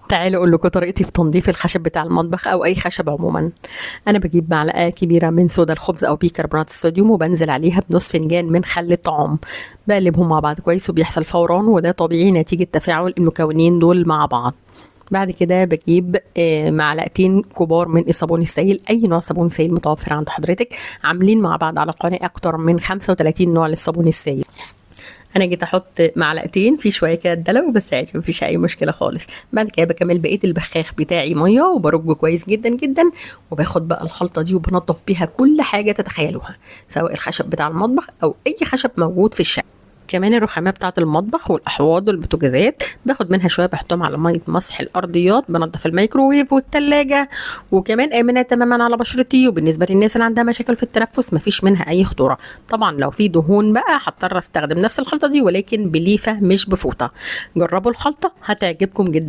تعالوا اقول لكم طريقتي في تنظيف الخشب بتاع المطبخ او اي خشب عموما. انا بجيب معلقه كبيرة من صودا الخبز او بيكربونات الصوديوم، وبنزل عليها بنص فنجان من خل الطعام، بقلبهم مع بعض كويس وبيحصل فوران، وده طبيعي نتيجة تفاعل المكونين دول مع بعض. بعد كده بجيب معلقتين كبار من الصابون السائل، اي نوع صابون سائل متوفر عند حضرتك. عاملين مع بعض على القناة اكتر من 35 نوع للصابون السائل. انا جيت احط معلقتين في شوية كده اتدلقوا، بس عادي مفيش اي مشكلة خالص. بعد كده بكمل بقية البخاخ بتاعي مية وبرج كويس جدا جدا، وباخد بقى الخلطة دي وبنضف بيها كل حاجة تتخيلوها، سواء الخشب بتاع المطبخ او اي خشب موجود في الشقة. كمان الرخامه بتاعه المطبخ والاحواض والبوتاجازات باخد منها شوية بحطهم على مية مسح الارضيات، بنضف الميكروويف والثلاجه، وكمان امنه تماما على بشرتي. وبالنسبة للناس اللي عندها مشاكل في التنفس مفيش منها اي خطورة. طبعا لو في دهون بقى هضطر استخدم نفس الخلطة دي، ولكن بليفه مش بفوطه. جربوا الخلطة هتعجبكم جدا.